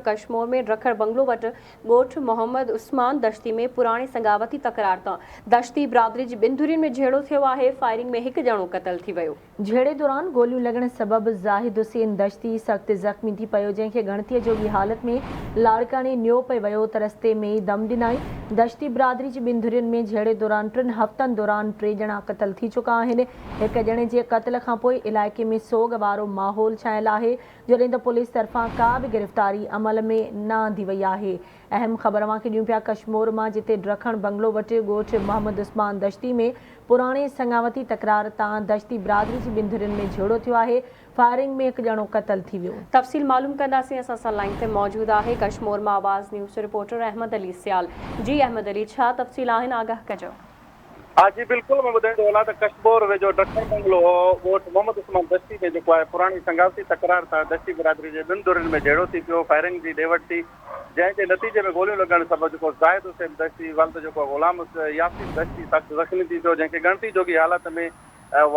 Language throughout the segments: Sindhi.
ڪشمور ۾ ڊکڙ بنگلو وٽ ڳوٺ محمد عثمان دشتي ۾ پراڻي سڱاوتي تڪرار تان دشتي برادري جي ٻن ڌرين ۾ جهيڙو ٿيو آهي، فائرنگ ۾ هڪ ڄڻو قتل ٿي ويو. جهيڙي دوران گوليون لڳڻ سبب زاهد حسين دشتي سخت زخمي ٿي پيو، جنهن کي ڳڻتيء جوڳي حالت ۾ لاڙڪاڻي نيو پئي ويو ته رستي ۾ ئي دم ڏنائين. دشتي برادري جي ٻن ڌرين ۾ جهيڙي دوران ٽن هفتن دوران ٽي ڄڻا قتل ٿي چڪا آهن. هڪ ڄڻي جي قتل کانپوء علائقي ۾ سوڳ وارو ماحول ڇانيل آهي. جڏهن ته پوليس طرفان ڪا به گرفتاري عمل ۾ نه آندي وئي آهي. اهم خبر اوهان کي ڏيون پيا ڪشمور مان جتي ڊرکڻ بنگلو وٽ ڳوٺ محمد عثمان دشتي ۾ پراڻي سڱاوتي تڪرار تان دشتي برادري جي ٻن ڌرين ۾ جهيڙو ٿيو آهي فائرنگ ۾ هڪ ڄڻو قتل ٿي ويو. تفصيل معلوم ڪنداسين اسان سان لائين تي موجود آهي ڪشمور مان آواز نيوز جو رپورٽر احمد علي سيال جي احمد علي ڇا تفصيل آهن آگاهه ڪجو. ها جي بلڪل مان ٻڌائيندو هلان ته ڪشمور ويجهو ڊکڻ بنگلو ڳوٺ محمد عثمان دشتي ۾ جيڪو آهي پراڻي سنگاوتي تڪرار تان دشتي برادري جي ٻن ڌرين ۾ جهيڙو ٿي پيو فائرنگ جي ڏي وٺ ٿي جنهن جي نتيجي ۾ گوليون لڳڻ سبب جيڪو زاهد حسين دشتي ولد جيڪو غلام ياسين دشتي سخت زخمي ٿي پيو جنهن کي ڳڻتي جوڳي حالت ۾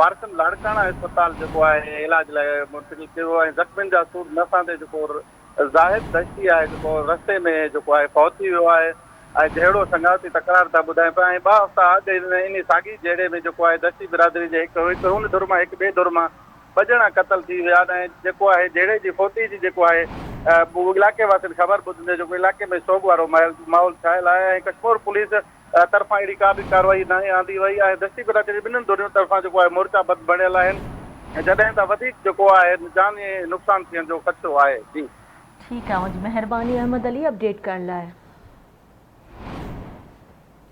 وارثن لاڙڪاڻا اسپتال جيڪو آهي علاج لاء منتقل ڪيو ۽ زخمين جا سور نه سهندي جيڪو زاهد دشتي آهي جيڪو رستي ۾ جيڪو آهي فوت ٿي ويو آهي ۽ جهيڙو سنگهارتي تڪرار ٿا ٻڌائين پيا ۽ ٻه هفتا اڳ انهي ساڳي جهيڙي ۾ جيڪو آهي دشتي برادري جي هڪ هڪ ان ڌر مان هڪ ٻئي ڌر مان ٻه ڄڻا قتل ٿي ويا ۽ جيڪو آهي جهيڙي جي فوتي جي جيڪو آهي علائقي واسين خبر ٻڌندي جيڪو علائقي ۾ سوڳ وارو ماحول ڇانيل آهي ۽ ڪشمور پوليس طرفان اهڙي ڪا به ڪارروائي ناهي آندي وئي ۽ دشتي برادري جي ٻنهين ڌرين طرفان جيڪو آهي مورچا بند بڻيل آهن جڏهن ته وڌيڪ جيڪو آهي جاني نقصان ٿيڻ جو خدشو آهي جي. ٺيڪ آ اوهان جي مهرباني احمد علي اپڊيٽ ڪرڻ لاء.